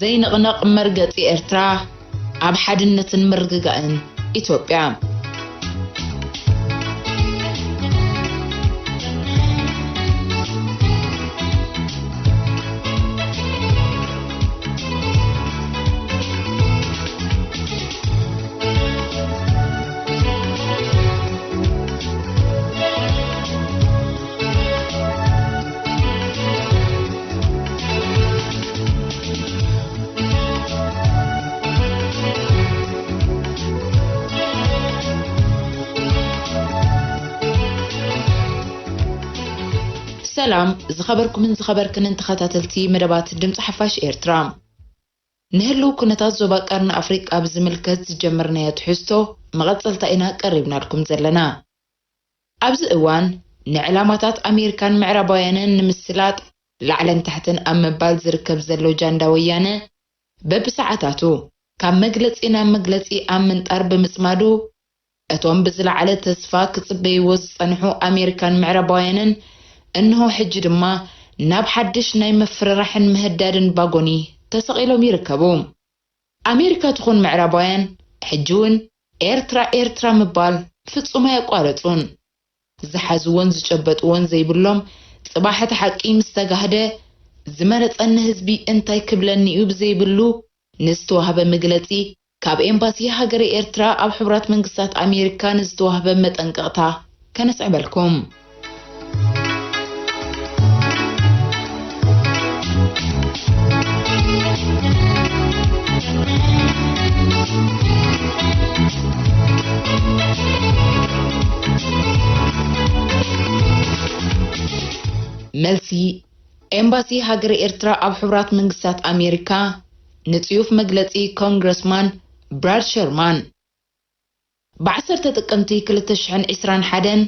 ዘይንቕነቕ መርገጺ ኤርትራ ኣብ ሓድነትን ምርግጋእን ኢትዮጵያ። ሰላም ዝኸበርኩምን ዝኸበርክንን ተኸታተልቲ መደባት ድምፂ ሓፋሽ ኤርትራ። ንህልው ኩነታት ዞባ ቀርኒ ኣፍሪቃ ብዝምልከት ዝጀመርናዮ ትሕዝቶ መቐጸልታ ኢና ቀሪብናልኩም ዘለና። ኣብዚ እዋን ንዕላማታት ኣሜሪካን ምዕራባውያንን ንምስላጥ ላዕልን ታሕትን ኣብ ምባል ዝርከብ ዘሎ ጃንዳ ወያነ በብሰዓታቱ ካብ መግለጺ ናብ መግለጺ ኣብ ምንጣር ብምጽማዱ፣ እቶም ብዝለዓለ ተስፋ ክጽበይዎ ዝጸንሑ ኣሜሪካን ምዕራባውያንን እንሆ ሕጂ ድማ ናብ ሓድሽ ናይ ምፍርራሕን ምህዳድን ባጎኒ ተሰቒሎም ይርከቡ። ኣሜሪካ ትኹን ምዕራባውያን ሕጂ እውን ኤርትራ ኤርትራ ምባል ፍጹም ኣየቋረጹን። ዝሓዝዎን ዝጨበጥዎን ዘይብሎም፣ ጽባሕ እቲ ሓቂ ምስ ተጋህደ ዝመረጸኒ ህዝቢ እንታይ ክብለኒ እዩ ብዘይብሉ ንዝተዋህበ መግለጺ፣ ካብ ኤምባሲ ሃገረ ኤርትራ ኣብ ሕቡራት መንግስታት ኣሜሪካ ንዝተዋህበ መጠንቀቕታ ከነስዕበልኩም። መልሲ፣ ኤምባሲ ሃገረ ኤርትራ ኣብ ሕቡራት መንግስታት ኣሜሪካ ንጽዩፍ መግለጺ ኮንግረስማን ብራድ ሸርማን። ብ ዓሰርተ ጥቅምቲ ክልተ ሽሕን ዕስራን ሓደን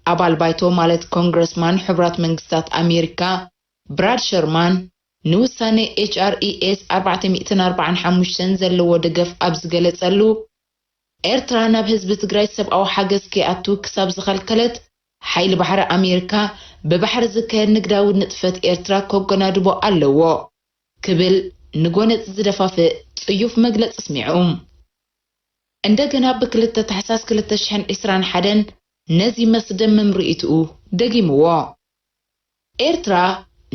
ኣባል ባይቶ ማለት ኮንግረስማን ሕቡራት መንግስታት ኣሜሪካ ብራድ ሸርማን ንውሳነ ኤች ኣር ኢ ኤስ ኣርባዕተ ሚእትን ኣርባዓን ሓሙሽተን ዘለዎ ደገፍ ኣብ ዝገለጸሉ፣ ኤርትራ ናብ ህዝቢ ትግራይ ሰብኣዊ ሓገዝ ከይኣቱ ክሳብ ዝኸልከለት፣ ሓይሊ ባሕሪ ኣሜሪካ ብባሕሪ ዝካየድ ንግዳዊ ንጥፈት ኤርትራ ከጎናድቦ ኣለዎ ክብል ንጎነጽ ዝደፋፍእ ጽዩፍ መግለጺ ኣስሚዑ። እንደገና ብ ክልተ ታሕሳስ ክልተ ሽሕን ዕስራን ሓደን ነዚ መስደምም ርእይትኡ ደጊምዎ። ኤርትራ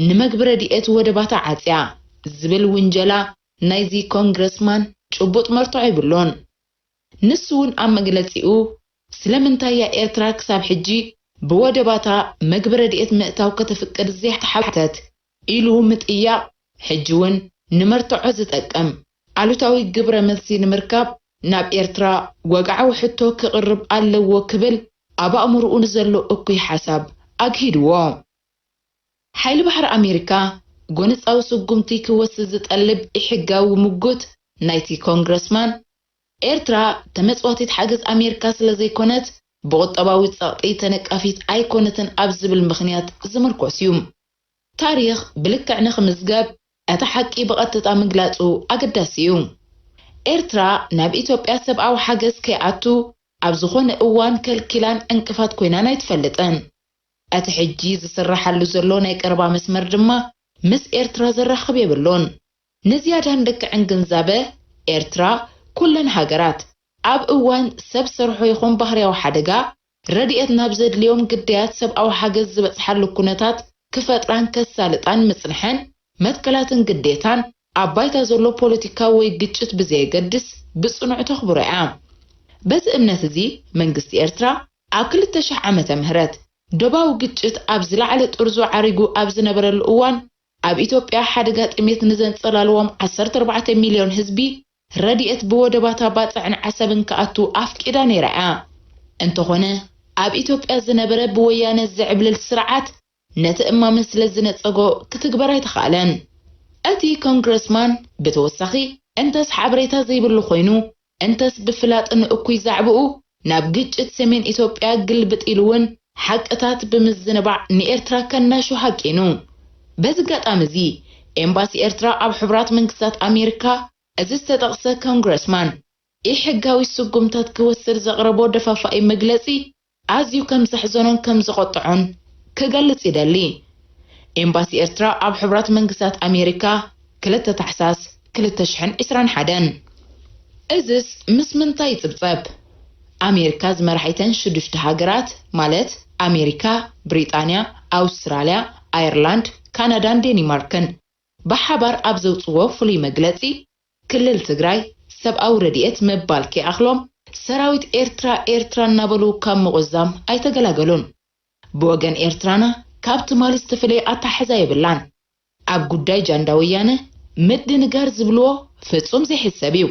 ንመግቢ ረድኤት ወደባታ ዓጽያ ዝብል ውንጀላ ናይዚ ኮንግረስማን ጭቡጥ መርትዖ የብሉን። ንሱ እውን ኣብ መግለጺኡ፣ ስለምንታይ እያ ኤርትራ ክሳብ ሕጂ ብወደባታ መግቢ ረድኤት ምእታው ከተፍቅድ ዘይተሓተት ኢሉ ምጥያቕ፣ ሕጂ እውን ንመርትዖ ዝጠቅም ኣሉታዊ ግብረ መልሲ ንምርካብ ናብ ኤርትራ ወግዓዊ ሕቶ ክቕርብ ኣለዎ ክብል ኣብ ኣእምሮኡ ንዘሎ እኩይ ሓሳብ ኣግሂድዎ። ሓይሊ ባሕሪ ኣሜሪካ ጎነጻዊ ስጉምቲ ክወስድ ዝጠልብ ኢሕጋዊ ምጉት ናይቲ ኮንግረስማን፣ ኤርትራ ተመጽዋቲት ሓገዝ ኣሜሪካ ስለ ዘይኮነት፣ ብቁጠባዊ ጸቕጢ ተነቃፊት ኣይኮነትን ኣብ ዝብል ምኽንያት ዝምርኮስ እዩ። ታሪኽ ብልክዕ ንኽምዝገብ፣ እቲ ሓቂ ብቐጥታ ምግላጹ ኣገዳሲ እዩ። ኤርትራ ናብ ኢትዮጵያ ሰብኣዊ ሓገዝ ከይኣቱ ኣብ ዝኾነ እዋን ከልኪላን ዕንቅፋት ኮይናን ኣይትፈልጥን። እቲ ሕጂ ዝስረሓሉ ዘሎ ናይ ቀረባ መስመር ድማ ምስ ኤርትራ ዘራኽብ የብሉን። ንዝያዳ ንልክዕን ግንዛበ ኤርትራ፣ ኩለን ሃገራት ኣብ እዋን ሰብ ሰርሖ ይኹን ባህርያዊ ሓደጋ ረድኤት ናብ ዘድልዮም ግዳያት ሰብኣዊ ሓገዝ ዝበጽሓሉ ኩነታት ክፈጥራን ከሳልጣን ምጽንሐን መትከላትን ግዴታን ኣብ ባይታ ዘሎ ፖለቲካ ወይ ግጭት ብዘየገድስ ብጽኑዕ ተኽብሮ እያ። በዚ እምነት እዚ መንግስቲ ኤርትራ ኣብ ክልተ ሽሕ ዓመተ ምህረት ዶባዊ ግጭት ኣብ ዝለዓለ ጥርዙ ዓሪጉ ኣብ ዝነበረሉ እዋን ኣብ ኢትዮጵያ ሓደጋ ጥሜት ንዘንጸላልዎም ዓሰርተ ኣርባዕተ ሚልዮን ህዝቢ ረድኤት ብወደባታ ባጽዕን ዓሰብን ክኣቱ ኣፍቂዳ ነይራ እያ። እንተኾነ ኣብ ኢትዮጵያ ዝነበረ ብወያነ ዝዕብልል ስርዓት ነቲ እማመ ስለ ዝነጸጎ ክትግበር ኣይተኻእለን። እቲ ኮንግረስማን ብተወሳኺ እንተስ ሓበሬታ ዘይብሉ ኮይኑ እንተስ ብፍላጥ ንእኩይ ዛዕብኡ ናብ ግጭት ሰሜን ኢትዮጵያ ግልብጥ ኢሉ እውን ሓቅታት ብምዝንባዕ ንኤርትራ ከናሹ ሃቂኑ። በዚ ኣጋጣሚ እዚ ኤምባሲ ኤርትራ ኣብ ሕቡራት መንግስታት ኣሜሪካ እዚ ዝተጠቕሰ ኮንግረስማን ኢሕጋዊ ስጉምታት ክወስድ ዘቕረቦ ደፋፋኢ መግለጺ ኣዝዩ ከም ዘሕዘኖን ከም ዘቖጥዖን ክገልጽ ይደሊ። ኤምባሲ ኤርትራ ኣብ ሕቡራት መንግስታት ኣሜሪካ ክልተ ታሕሳስ ክልተ ሽሕን ዕስራን ሓደን። እዝስ ምስ ምንታይ ይጽብጸብ? ኣሜሪካ ዝመርሐይተን ሽዱሽተ ሃገራት፣ ማለት ኣሜሪካ፣ ብሪጣንያ፣ ኣውስትራልያ፣ ኣየርላንድ፣ ካናዳን ዴኒማርክን፣ ብሓባር ኣብ ዘውጽዎ ፍሉይ መግለጺ፣ ክልል ትግራይ ሰብኣዊ ረድኤት ምባል ከይኣኽሎም፣ ሰራዊት ኤርትራ ኤርትራ እናበሉ ካብ ምቑዛም ኣይተገላገሉን። ብወገን ኤርትራና ካብ ትማሊ ዝተፈለየ ኣተሓሕዛ የብላን። ኣብ ጉዳይ ጃንዳ ወያነ ምድንጋር ዝብልዎ ፍጹም ዘይሕሰብ እዩ።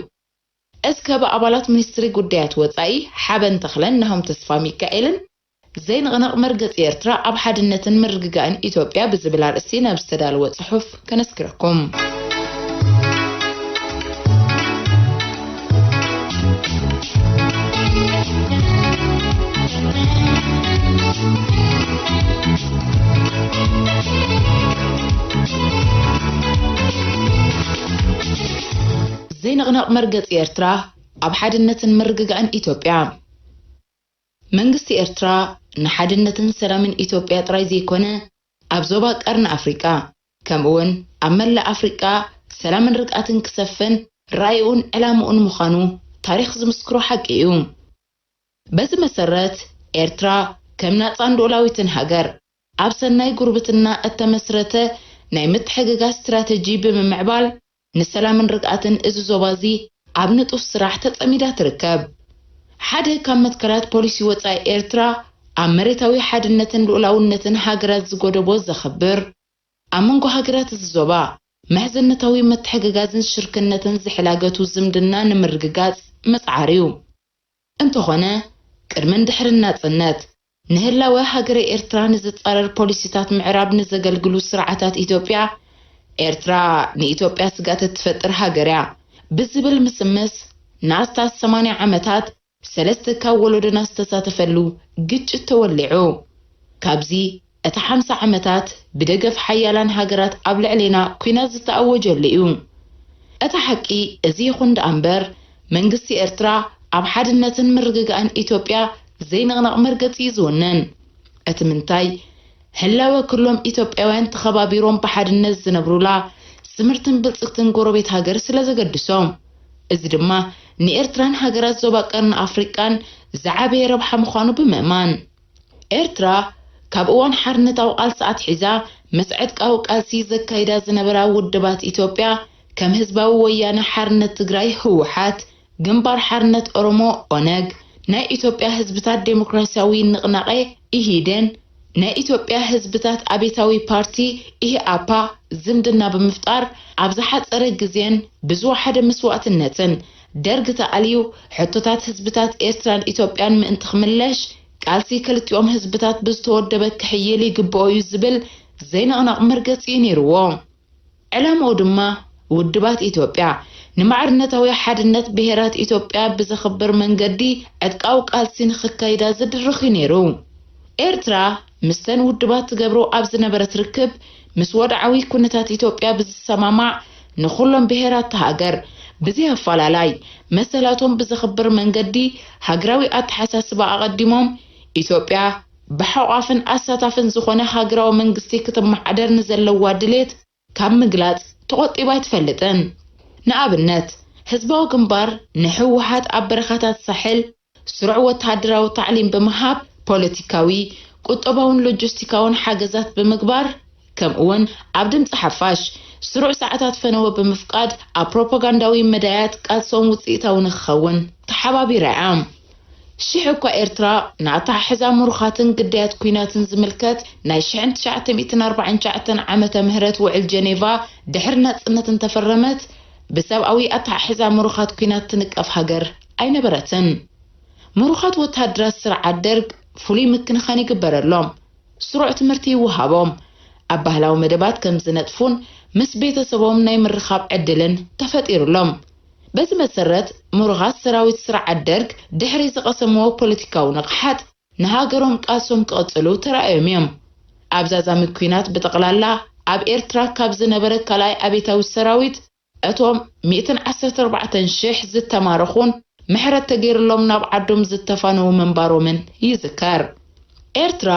እስከ ብኣባላት ሚኒስትሪ ጉዳያት ወጻኢ ሓበን ተኽለን ናሆም ተስፋ ሚካኤልን ዘይንቕነቕ መርገጺ ኤርትራ ኣብ ሓድነትን ምርግጋእን ኢትዮጵያ ብዝብል ኣርእስቲ ናብ ዝተዳለወ ጽሑፍ ከነስክረኩም። ዘይንቕነቕ መርገጺ ኤርትራ ኣብ ሓድነትን ምርግጋእን ኢትዮጵያ። መንግስቲ ኤርትራ ንሓድነትን ሰላምን ኢትዮጵያ ጥራይ ዘይኮነ፣ ኣብ ዞባ ቀርኒ ኣፍሪቃ፣ ከምኡውን ኣብ መላእ ኣፍሪቃ ሰላምን ርግኣትን ክሰፍን ራእይኡን ዕላምኡን ምዃኑ ታሪኽ ዝምስክሮ ሓቂ እዩ። በዚ መሰረት፣ ኤርትራ ከም ናጻን ልኡላዊትን ሃገር፣ ኣብ ሰናይ ጉርብትና እተመስረተ ናይ ምትሕግጋዝ ስትራተጂ ብምምዕባል፣ ንሰላምን ርግኣትን እዚ ዞባ እዚ ኣብ ንጡፍ ስራሕ ተጸሚዳ ትርከብ። ሓደ ካብ መትከላት ፖሊሲ ወጻኢ ኤርትራ፣ ኣብ መሬታዊ ሓድነትን ልኡላውነትን ሃገራት ዝጎደቦ ዘኽብር፣ ኣብ መንጎ ሃገራት እዚ ዞባ ምሕዝነታዊ ምትሕግጋዝን ሽርክነትን ዝሕላገቱ ዝምድና ንምርግጋጽ ምጽዓር እዩ። እንተኾነ፣ ቅድምን ድሕርን ናጽነት፣ ንህላወ ሃገረ ኤርትራ ንዝጻረር ፖሊሲታት ምዕራብ ንዘገልግሉ ስርዓታት ኢትዮጵያ፣ ኤርትራ ንኢትዮጵያ ስግኣት እትፈጥር ሃገር እያ ብዝብል ምስምስ፣ ንኣስታት ሰማንያ ዓመታት ሰለስተ ካብ ወለዶና ዝተሳተፈሉ ግጭት ተወሊዑ። ካብዚ፣ እቲ ሓምሳ ዓመታት ብደገፍ ሓያላን ሃገራት ኣብ ልዕሌና ኲናት ዝተኣወጀሉ እዩ። እቲ ሓቂ እዚ ይኹን ደኣ እምበር፣ መንግስቲ ኤርትራ ኣብ ሓድነትን ምርግጋእን ኢትዮጵያ ዘይንቕነቕ መርገጺ እዩ ዝውንን። እቲ ምንታይ፣ ህላወ ኩሎም ኢትዮጵያውያን ተኸባቢሮም ብሓድነት ዝነብሩላ ስምርትን ብልጽግትን ጎረቤት ሃገር ስለ ዘገድሶም። እዚ ድማ ንኤርትራን ሃገራት ዞባ ቀርኒ ኣፍሪቃን ዝዓበየ ረብሓ ምዃኑ ብምእማን። ኤርትራ ካብ እዋን ሓርነታዊ ቃልሲ ኣትሒዛ ምስ ዕጥቃዊ ቃልሲ ዘካይዳ ዝነበራ ውድባት ኢትዮጵያ፣ ከም ህዝባዊ ወያነ ሓርነት ትግራይ ህወሓት፣ ግንባር ሓርነት ኦሮሞ ኦነግ፣ ናይ ኢትዮጵያ ህዝብታት ዴሞክራሲያዊ ንቕናቐ ኢህዴን፣ ናይ ኢትዮጵያ ህዝብታት ኣቤታዊ ፓርቲ ኢህኣፓ ዝምድና ብምፍጣር፣ ኣብ ዝሓጸረ ግዜን ብዝወሓደ መስዋእትነትን ደርግ ተኣልዩ፣ ሕቶታት ህዝብታት ኤርትራን ኢትዮጵያን ምእንቲ ክምለሽ፣ ቃልሲ ክልቲኦም ህዝብታት ብዝተወደበ ክሕይል ይግብኦ እዩ ዝብል ዘይንቕነቕ መርገጺ እዩ ነይርዎ። ዕላምኡ ድማ፣ ውድባት ኢትዮጵያ ንማዕርነታዊ ሓድነት ብሄራት ኢትዮጵያ ብዘኽብር መንገዲ ዕጥቃዊ ቃልሲ ንኽካይዳ ዝድርኽ እዩ ነይሩ። ኤርትራ ምስተን ውድባት ትገብሮ ኣብ ዝነበረት ርክብ፣ ምስ ወድዓዊ ኩነታት ኢትዮጵያ ብዝሰማማዕ፣ ንኹሎም ብሄራት እታ ሃገር ብዘይ ኣፈላላይ መሰላቶም ብዘኽብር መንገዲ ሃገራዊ ኣተሓሳስባ ኣቐዲሞም፣ ኢትዮጵያ ብሓቋፍን ኣሳታፍን ዝኾነ ሃገራዊ መንግስቲ ክትመሓደር ንዘለዋ ድሌት ካብ ምግላጽ ተቖጢባ ኣይትፈልጥን። ንኣብነት፣ ህዝባዊ ግንባር ንህወሓት ኣብ በረኻታት ሳሕል ስሩዕ ወተሃደራዊ ታዕሊም ብምሃብ፣ ፖለቲካዊ፣ ቁጠባውን ሎጂስቲካውን ሓገዛት ብምግባር፣ ከምኡውን ኣብ ድምጺ ሓፋሽ ስሩዕ ሰዓታት ፈነወ ብምፍቃድ ኣብ ፕሮፓጋንዳዊ መዳያት ቃልሶም ውጽኢታዊ ንክኸውን ተሓባቢራ እያ። ሽሕ እኳ ኤርትራ ንኣተሓሕዛ ምሩኻትን ግዳያት ኲናትን ዝምልከት ናይ ሽሕን ትሽዓተ ሚእትን ኣርባዓን ትሽዓተን ዓመተ ምህረት ውዕል ጀኔቫ ድሕሪ ናጽነት እንተፈረመት፣ ብሰብኣዊ ኣተሓሕዛ ምሩኻት ኲናት ትንቀፍ ሃገር ኣይነበረትን። ምሩኻት ወተሃደራት ስርዓት ደርግ ፍሉይ ምክንኻን ይግበረሎም፣ ስሩዕ ትምህርቲ ይወሃቦም፣ ኣብ ባህላዊ መደባት ከም ዝነጥፉን ምስ ቤተሰቦም ናይ ምርኻብ ዕድልን ተፈጢሩሎም። በዚ መሰረት፣ ምሩኻት ሰራዊት ስርዓት ደርግ ድሕሪ ዝቐሰምዎ ፖለቲካዊ ንቕሓት፣ ንሃገሮም ቃልሶም ክቕጽሉ ተራእዮም እዮም። ኣብ ዛዛሚ ኲናት ብጠቕላላ ኣብ ኤርትራ ካብ ዝነበረ ካልኣይ ኣብዮታዊ ሰራዊት፣ እቶም ሚእትን ዓሰርተ ኣርባዕተን ሽሕ ዝተማረኹን ምሕረት ተገይሩሎም ናብ ዓዶም ዝተፋነዉ ምንባሮምን ይዝከር። ኤርትራ፣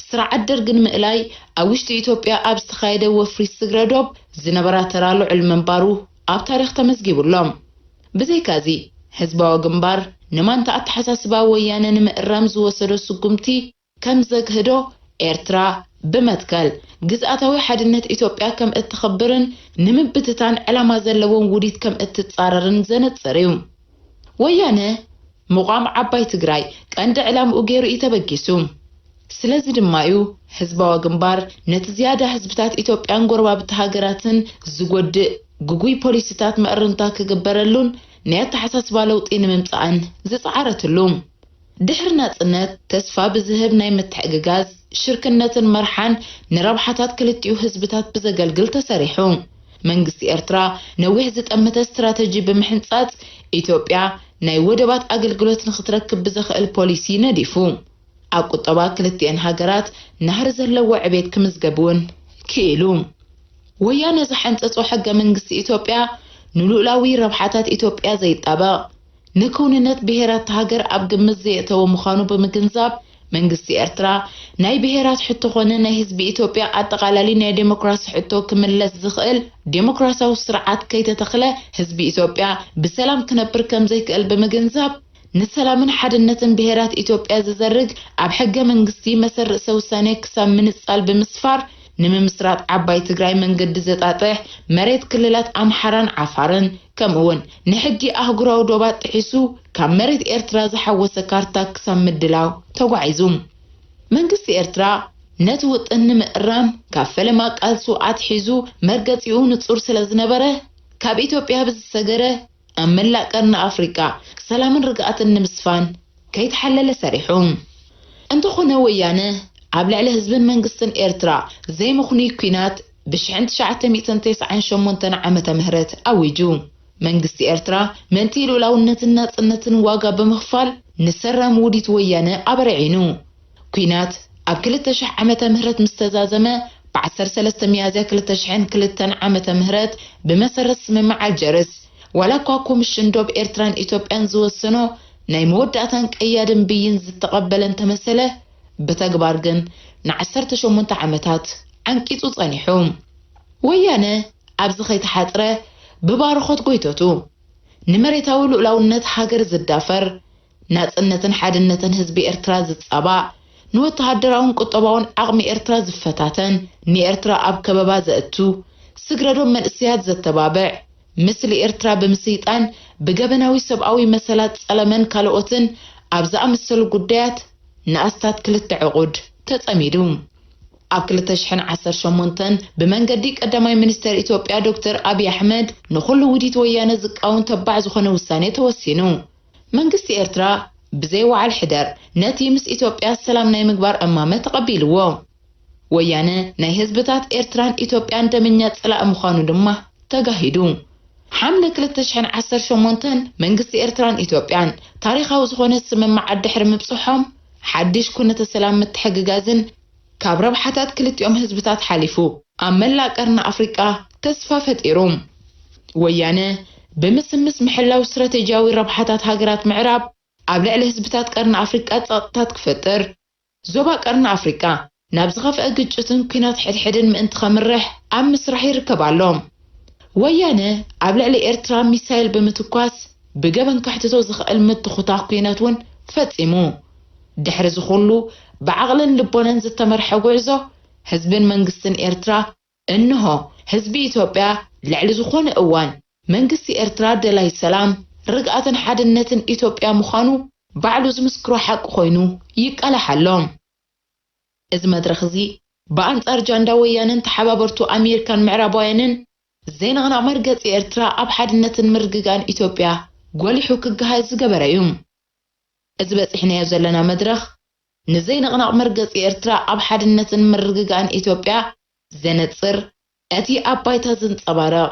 ስርዓት ደርግ ንምእላይ ኣብ ውሽጢ ኢትዮጵያ ኣብ ዝተኻየደ ወፍሪ ስግረ ዶብ ዝነበራ ተራ ልዑል ምንባሩ ኣብ ታሪኽ ተመዝጊቡ ኣሎ። ብዘይካዚ፣ ህዝባዊ ግንባር ንማንታ ኣተሓሳስባ ወያነ ንምእራም ዝወሰዶ ስጉምቲ ከም ዘግህዶ፣ ኤርትራ ብመትከል ግዝኣታዊ ሓድነት ኢትዮጵያ ከም እትኽብርን ንምብትታን ዕላማ ዘለዎም ውዲት ከም እትጻረርን ዘነጽር እዩ። ወያነ ምቋም ዓባይ ትግራይ ቀንዲ ዕላምኡ ገይሩ እዩ ተበጊሱ። ስለዚ ድማ እዩ ህዝባዊ ግንባር ነቲ ዝያዳ ህዝብታት ኢትዮጵያን ጎረባብቲ ሃገራትን ዝጎድእ ግጉይ ፖሊሲታት መእርምታ ክግበረሉን ናይ ኣተሓሳስባ ለውጢ ንምምጻእን ዝጸዓረትሉ። ድሕሪ ናጽነት፣ ተስፋ ብዝህብ ናይ ምትሕግጋዝ፣ ሽርክነትን መርሓን ንረብሓታት ክልቲኡ ህዝብታት ብዘገልግል ተሰሪሑ። መንግስቲ ኤርትራ ነዊሕ ዝጠመተ ስትራተጂ ብምሕንጻጽ፣ ኢትዮጵያ ናይ ወደባት ኣገልግሎት ንኽትረክብ ብዘኽእል ፖሊሲ ነዲፉ። ኣብ ቁጠባ ክልቲኤን ሃገራት ናህሪ ዘለዎ ዕቤት ክምዝገብ እውን ክኢሉ። ወያነ ዝሓንጸጾ ሕገ መንግስቲ ኢትዮጵያ ንልኡላዊ ረብሓታት ኢትዮጵያ ዘይጣበቕ፣ ንክውንነት ብሄራት ሃገር ኣብ ግምት ዘየእተወ ምዃኑ ብምግንዛብ፣ መንግስቲ ኤርትራ ናይ ብሄራት ሕቶ ኮነ ናይ ህዝቢ ኢትዮጵያ ኣጠቓላሊ ናይ ዴሞክራሲ ሕቶ ክምለስ ዝኽእል ዴሞክራሲያዊ ስርዓት ከይተተኽለ ህዝቢ ኢትዮጵያ ብሰላም ክነብር ከም ዘይክእል ብምግንዛብ፣ ንሰላምን ሓድነትን ብሄራት ኢትዮጵያ ዝዘርግ ኣብ ሕገ መንግስቲ መሰል ርእሰ ውሳኔ ክሳብ ምንጻል ብምስፋር፣ ንምምስራት ዓባይ ትግራይ መንገዲ ዘጣጥሕ፣ መሬት ክልላት ኣምሓራን ዓፋርን፣ ከምኡውን ንሕጊ ኣህጉራዊ ዶባት ጥሒሱ ካብ መሬት ኤርትራ ዝሓወሰ ካርታ ክሳብ ምድላው ተጓዒዙ። መንግስቲ ኤርትራ ነቲ ውጥን ንምእራም ካብ ፈለማ ቃልሱ ኣትሒዙ መርገጺኡ ንጹር ስለ ዝነበረ፣ ካብ ኢትዮጵያ ብዝሰገረ ኣብ መላእ ቀርኒ ኣፍሪቃ ሰላምን ርግኣትን ንምስፋን ከይተሓለለ ሰሪሑ። እንተኾነ ወያነ ኣብ ልዕሊ ህዝብን መንግስትን ኤርትራ ዘይምኽኑይ ኲናት ብ ሽሕን ትሽዓተ ሚእትን ተስዓን ሸሞንተን ዓመተ ምህረት ኣዊጁ። መንግስቲ ኤርትራ ምእንቲ ልኡላውነትን ናጽነትን ዋጋ ብምኽፋል ንሰራም ውዲት ወያነ ኣበርዒኑ። ኲናት ኣብ ክልተ ሽሕ ዓመተ ምህረት ምስ ተዛዘመ፣ ብ ዓሰርተ ሰለስተ ሚያዝያ ክልተ ሽሕን ክልተን ዓመተ ምህረት ብመሰረት ስምምዕ ኣልጀርስ፣ ዋላ እኳ ኮሚሽን ዶብ ኤርትራን ኢትዮጵያን ዝወሰኖ ናይ መወዳእታን ቀያድን ብይን ዝተቐበለ እንተመሰለ፣ ብተግባር ግን ንዓሰርተ ሸሞንተ ዓመታት ዓንቂጹ ጸኒሑ። ወያነ ኣብዚ ከይተሓጽረ ብባርኾት ጎይቶቱ ንመሬታዊ ልኡላውነት ሃገር ዝዳፈር፣ ናጽነትን ሓድነትን ህዝቢ ኤርትራ ዝጻባእ፣ ንወተሃደራውን ቁጠባውን ዓቕሚ ኤርትራ ዝፈታተን፣ ንኤርትራ ኣብ ከበባ ዘእቱ፣ ስግረዶም መንእሰያት ዘተባብዕ፣ ምስሊ ኤርትራ ብምስይጣን ብገበናዊ ሰብኣዊ መሰላት ጸለመን ካልኦትን ኣብ ዝኣመሰሉ ጉዳያት ንኣስታት ክልተ ዕቑድ ተጸሚዱ። ኣብ ክልተ ሽሕን ዓሰርተ ሸሞንተን ብመንገዲ ቀዳማይ ሚኒስተር ኢትዮጵያ ዶክተር ኣብይ ኣሕመድ ንኹሉ ውዲት ወያነ ዝቃወም ተባዕ ዝኾነ ውሳኔ ተወሲኑ። መንግስቲ ኤርትራ ብዘይ ወዓል ሕደር ነቲ ምስ ኢትዮጵያ ሰላም ናይ ምግባር እማመ ተቐቢልዎ። ወያነ ናይ ህዝብታት ኤርትራን ኢትዮጵያን ደመኛ ጽላኢ ምዃኑ ድማ ተጋሂዱ። ሓምለ ክልተ ሽሕን ዓሰርተ ሸሞንተን መንግስቲ ኤርትራን ኢትዮጵያን ታሪኻዊ ዝኾነ ስምምዓት ድሕሪ ምብጽሖም፣ ሓድሽ ኩነተ ሰላም ምትሕግጋዝን ካብ ረብሓታት ክልቲኦም ህዝብታት ሓሊፉ ኣብ መላእ ቀርኒ ኣፍሪቃ ተስፋ ፈጢሩ። ወያነ ብምስምስ ምሕላው ስትራቴጂያዊ ረብሓታት ሃገራት ምዕራብ ኣብ ልዕሊ ህዝብታት ቀርኒ ኣፍሪቃ ጸቕጥታት ክፈጥር፣ ዞባ ቀርኒ ኣፍሪቃ ናብ ዝኸፍአ ግጭትን ኲናት ሕድሕድን ምእንቲ ከምርሕ ኣብ ምስራሕ ይርከብ ኣሎ። ወያነ ኣብ ልዕሊ ኤርትራ ሚሳይል ብምትኳስ ብገበን ከሕትቶ ዝኽእል ምትኹታኽ ኲናት እውን ፈጺሙ። ድሕሪ እዚ ኩሉ ብዓቕልን ልቦናን ዝተመርሐ ጉዕዞ ህዝብን መንግስትን ኤርትራ እንሆ ህዝቢ ኢትዮጵያ ልዕሊ ዝኾነ እዋን መንግስቲ ኤርትራ ደላይ ሰላም፣ ርግኣትን ሓድነትን ኢትዮጵያ ምዃኑ ባዕሉ ዝምስክሮ ሓቂ ኮይኑ ይቃላሕ ኣሎ። እዚ መድረኽ እዚ ብኣንጻር ጃንዳ ወያነን ተሓባበርቱ ኣሜሪካን ምዕራባውያንን ዘይንቕነቕ መርገጺ ኤርትራ ኣብ ሓድነትን ምርግጋእን ኢትዮጵያ ጎሊሑ ክገሃድ ዝገበረ እዩ። እዚ በጺሕናዮ ዘለና መድረኽ ንዘይንቕነቕ መርገጺ ኤርትራ ኣብ ሓድነትን ምርግጋእን ኢትዮጵያ ዘነጽር፣ እቲ ኣብ ባይታ ዘንጸባርቕ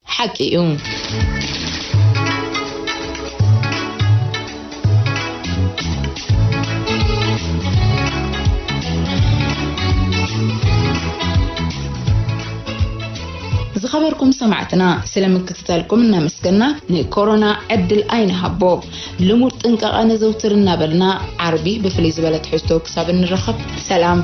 ሓቂ እዩ። ዝኸበርኩም ሰማዕትና፣ ስለ ምክትታልኩም እናመስገና፣ ንኮሮና ዕድል ኣይንሃቦ። ልሙድ ጥንቃቐ ነዘውትር እናበልና፣ ዓርቢ ብፍልይ ዝበለ ትሕዝቶ ክሳብ እንራኸብ፣ ሰላም።